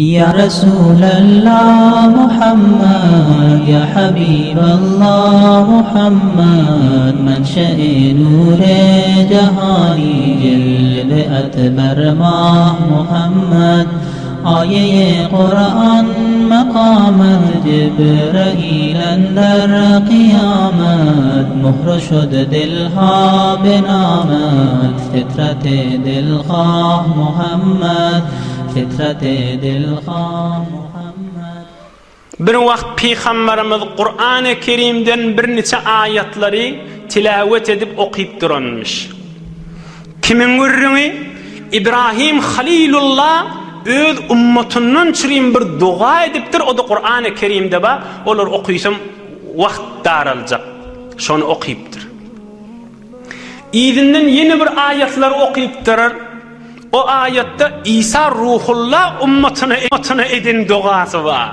Ýa Resulallah Muhammad Ýa Habiballah Muhammad Menşe-i nure jahani Jilwe-et bermah Muhammad Aýe-i Kuran makamat Jibrail ender kyýamat Muhru şud dilha benamat Fitrat-i dilhah Muhammad Fitrat-i dilhah Muhammad. Bir wagt Pygambarymyz Kurany Kerimden birniçe aýatlary tilawet edip okyp duranmyş. Kimiň gürrüňi? Ibrahim Halilullah öz ummatyndan çürim bir doga edipdir, o-da Kurany Kerimde bar, olary okysam wagt daraljak. Şony okypdyr. Yzyndan ýene bir aýatlary okypdyr. O aýatda Isa Ruhullah ummatyna eden dogasy bar.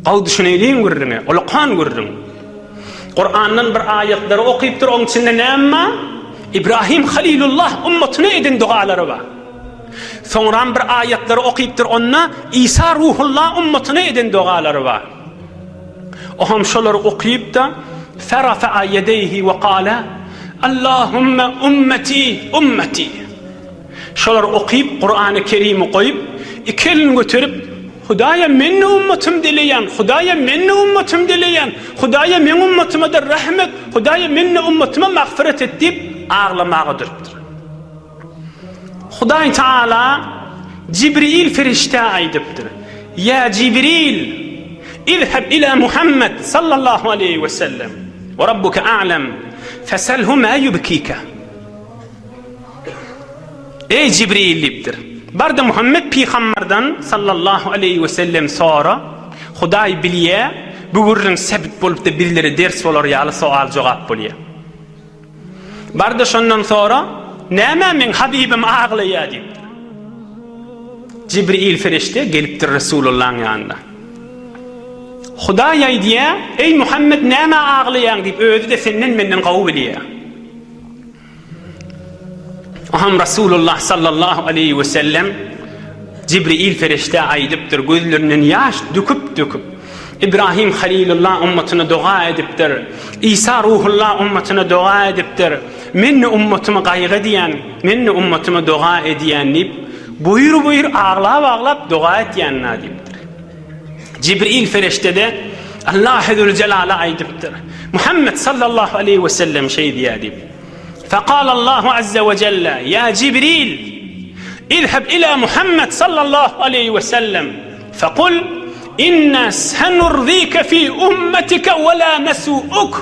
Gowy düşüneýliň gürrüňe, ulakan gürrüň. Kurandan bir aýatlary okypdyr, oň içinde näme bar? Ibrahim Halilullah ummatyna eden dogalary bar. Soňram bir aýatlary okypdyr, onda Isa Ruhullah ummatyna eden dogalary bar. Ohem şolary okyp-da, Ferafa'a ýedeýhi we kale, Allahümme ümmeti, ümmeti. Şolary okyp, Kurany Kerimi goýup, iki elini göterip, Hudaýa men-de ummatym dileýän, Hudaýa men-de ummatym dileýän, Hudaýa meň ummatyma-da rähm et, Hudaýa men-de ummatyma magfyret et diýip, aglamaga durupdyr. Hudaý Taala Jibril perişdä aýdypdyr, Ýa Jibril, izheb ila Muhammed sallallahu aleýhi we sellem, we rabbuke a'lem, feselhu ma ýubkike. Eý Jibril diýipdir, bar-da Muhammed pygamberden sallallahu aleýhi we sellem sora, Hudaý bilýär, bu gürrüň sebit bolupdy bizlere ders bolar ýaly sowal-jogap bolýar. Bar-da şondan sora, Nämä meň Habybym aglaýar diýipdir. Jibril perişde gelipdir Resulullahyň ýanyna. Hudaý aýdýar, Eý Muhammet nämä aglaýaň diýip, özi-de senden-menden gowy bilýär. Oham Rasulullah sallallahu aleýhi we sellem Jibril perişdä aýdypdyr, gözlerinden ýaş döküp-döküp, Ibrahim Halilullah ummatyna doga edipdir, Isa Ruhullah ummatyna doga edipdir, Men-de ummatymy gaýgy edýän, men-de ummatyma doga edýän diýip, buýur-buýur aglap-aglap doga etýän-ä diýipdir. Jibril perişde-de Allahy Züljelala aýdypdyr, Muhammet sallallahu aleýhi we sellem şeý diýýär diýip. Fekalallahu azze we jelle, Ýa Jibril, izheb ila Muhammet sallallahu aleýhi we sellem, fekul, Inna senurzike fi ummetike we la nesu'uk,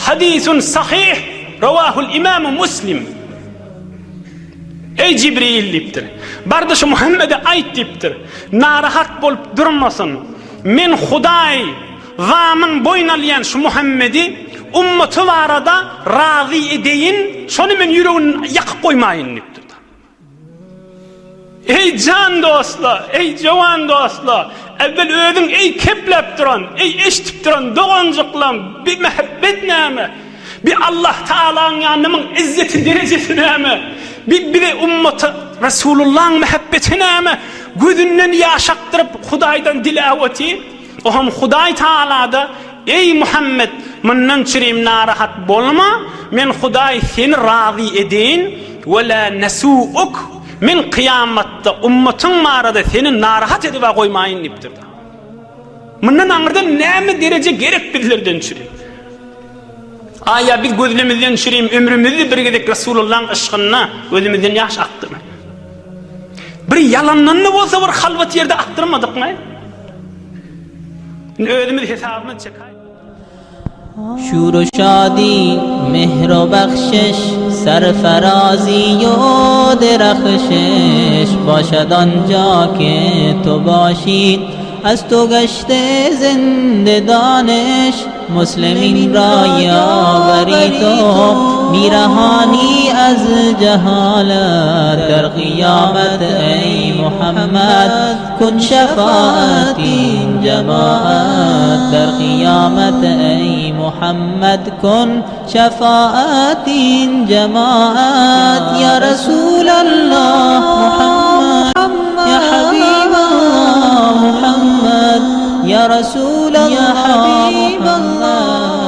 hadisun sahih, rawahul imamu Muslim. Eý Jibril diýipdir, bar-da şu Muhammede aýt diýipdir, narahat bolup durmasyn, men Hudaý, Zamyn boýun alýan şu Muhammedi ummaty barada razy edeýin, şony men ýüregini ýakyp goýmaýyn diýipdir. Eý jan dostlar, eý jowan dostlar, äwwel özüň eý kepläp duran, eý eşidip duran doganjyklam, bi mähebbet näme? Bi Allah Tagalaň ýanynda muň izzeti derejesi näme? Bi bize ummata Resulullahyň mähebbeti näme? Gözünden ýaş akdyryp Hudaýdan diläp otyr. Ohem Hudaý Tagala-da, Eý, Muhammet, mundan çürim narahat bolma, men Hudaý seni razy edeýin, we lä nesu'uk, men kyýamatda ummatyň barada seni narahat edib-ä goýmaýyn diýipdir. Mundan aňyrda näme dereje gerek bizlerden çürim? Aýa biz gözlemizden çürim ömrümizde bir gezek Resulullahyň yşgynda gözümizden ýaş akdymy? Bir ýalandan-da bolsa bir halwat ýerde akdyrmadykmy? Indi özümiz hesabymyzy çekäýeli. Şur-u şady, mehr-u bahşiş, serferazi-yu derahşiş, Başad anja ke tu başi, az tu gaşte zinde daniş. مسلمین را یاوری تو میرهانی از جهالت در قیامت ای محمد کن شفاعت این جماعت در قیامت ای محمد کن شفاعت این جماعت یا رسول الله محمد یا حبیب الله محمد یا رسول الله محمد.